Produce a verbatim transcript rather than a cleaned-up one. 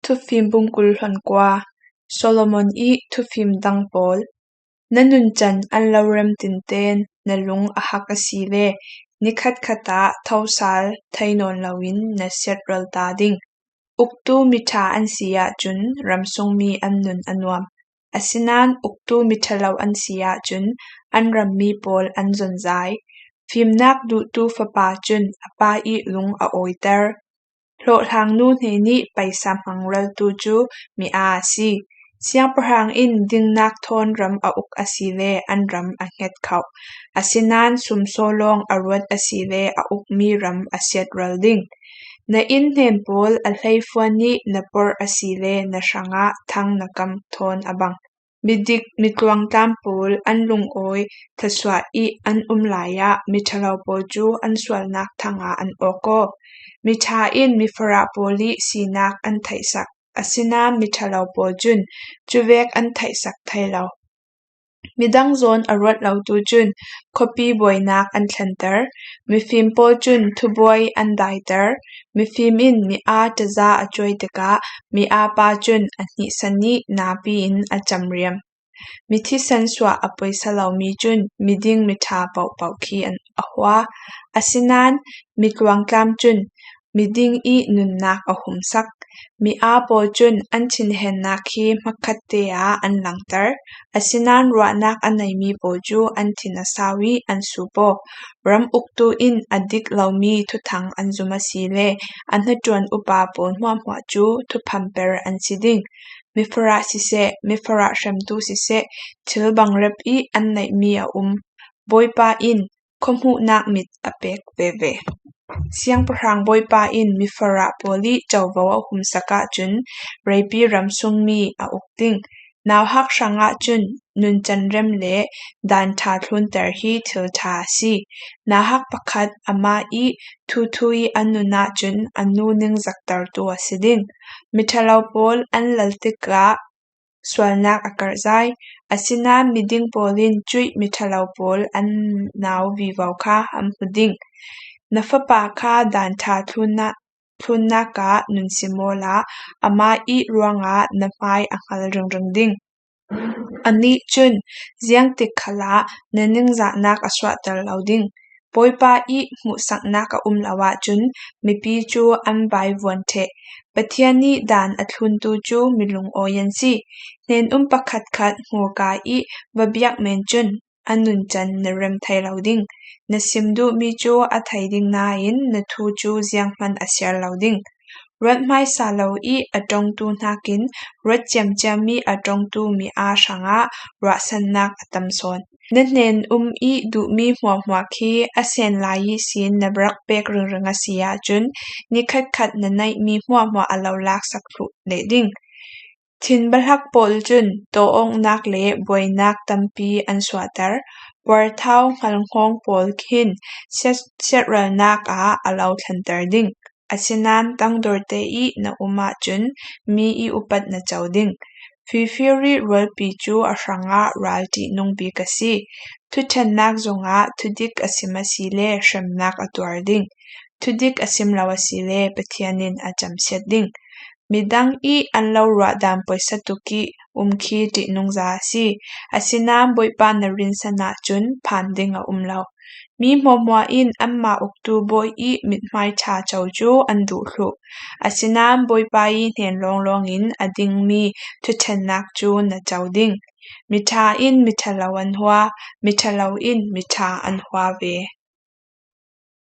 Thufim bung kul hluan kua. Solomon ih thufim dang pawl. Na nuncan an lo rem tinten na lung a hak a si le, ni khatkhat ah thosal thei nawn loin na siatral ta ding. Uktu miṭha an si ahcun ramsungmi an nun a nuam. Asinain uktu miṭha lo an si ahcun an rammi pawl an zonzai. Fimnak duhtu fapa cun a pa ih lung a awiter. Hlawhhlangnu hnenih paisa hmangraltu cu mi aa a si. Siangpahrang in dingnak thawn ram a uk a si le an ram a hnget khauh. Asinain sumsaw lawng a ruat a si le a ukmi ram a siatral ding. Na inn hnen pawl a hleifuan ih na porh a si le na hrangah thang na kam thawn a bang. Midik mitluangtlam pawl an lungawi thluasuah ih an um lai ah miṭhalo pawl cu an sualnak thang ah an awk aw. Miṭha in mifarah pawl ih sinak an theihsak, asinain miṭhalo pawl cun cuvek an theihsak thei lo. Midang zawn a ruat lotu cun khuapi buainak an thlenter. Mifim pawl cun thubuai an daiter. Mifim in mi aa ṭaza a cuai tikah mi aa pa cun a hnihsan ih napi in a camriam. Mithisan suah a poisa lomi cun miding miṭha pohpoh khi an a hua. Asinain mitluangtlam cun miding ih nunnak a humsak. Mi aa pawl cun an thinhennak khi hmakhatte ah an langter. Asinain ruahnak a neimi pawl cu an thin a sau ih an sup aw. Ram uktu in a dik lomi thuthang an zum a si le a hnaṭuan upa pawl hmuahhmuah cu thuphamper an si ding. Mifarah siseh, mifarah hremtu siseh, thil bangrep ih an neihmi a um. Bawipa in khuahmuhnak mit a pek veve. Siangpahrang Bawipa in mifarah pawl ih covo a humsak ahcun reipi ramsungmi a uk ding. Nauhak hrangah cun nuncan rem le daan ṭha thlunter hi thil ṭha a si. Nauhak pakhat amah ih thuthu ih a nun ahcun a nu ningzaktertu a si ding. Miṭhalo pawl an lal tikah sualnak a karhzai. Asinain miding pawl in cuih miṭhalo pawl an nau vivo kha an hmu ding. Na fapa kha daan ṭha thlunnak, thlunnak ah nun sim awla amah ih ruangah na hmai a hngal ringring ding. Anih cun ziangtik khalah na ningzahnak a suahter lo ding. Bawipa ih hmuhsaknak a um lo ahcun mipi cu an vaivuan ṭheh. Pathian ih daan a thluntu cu mi lungawi an si. Hnen-um pakhatkhat hngurka ih va biak men cun a nuncan na rem thei lo ding. Na sim duhmi cu a thei ding nain na thu cu zianghman a siar lo ding. Ruat hmaisa lo ih a ṭongtu hnakin ruat ciamciam ih a ṭongtu mi aa hrangah ruahsannak a tam sawn. Na hnen-um ih duhmi hmuahhmuah khi a sen lai ihsin na rak pek ringring a si ahcun ni khatkhat na neihmi hmuahhmuah a lo laksak thluh leh ding. Thin bahlak pawl cun taw-awknak le buainak tampi an suahter. Puarthau hngalhnghawng pawl khin siat-, siatralnak ah a lo thlanter ding. Asinain tangdorte ih na um ahcun mi ih upat na co ding. Fifir ih rualpi cu a hrangah ral ṭihnung bik a si. Thuṭhennak zongah thudik a sim a si le hremnak a tuar ding. Thudik a sim lo a si le Pathian in a camsiat ding. Midang ih an lo ruah dan poisa tuk ih um khi ṭihnungza a si. Asinain Bawipa na rinsan ahcun phan ding a um lo. Mi hmuahhmuah in anmah uktu bawi ih mithmai ṭha co cu an duh hluh. Asinain Bawipa ih hnen lawnglawng in a dingmi thuṭhennak cu na co ding. Miṭha in miṭha lo an hua, miṭha lo in miṭha an hua ve.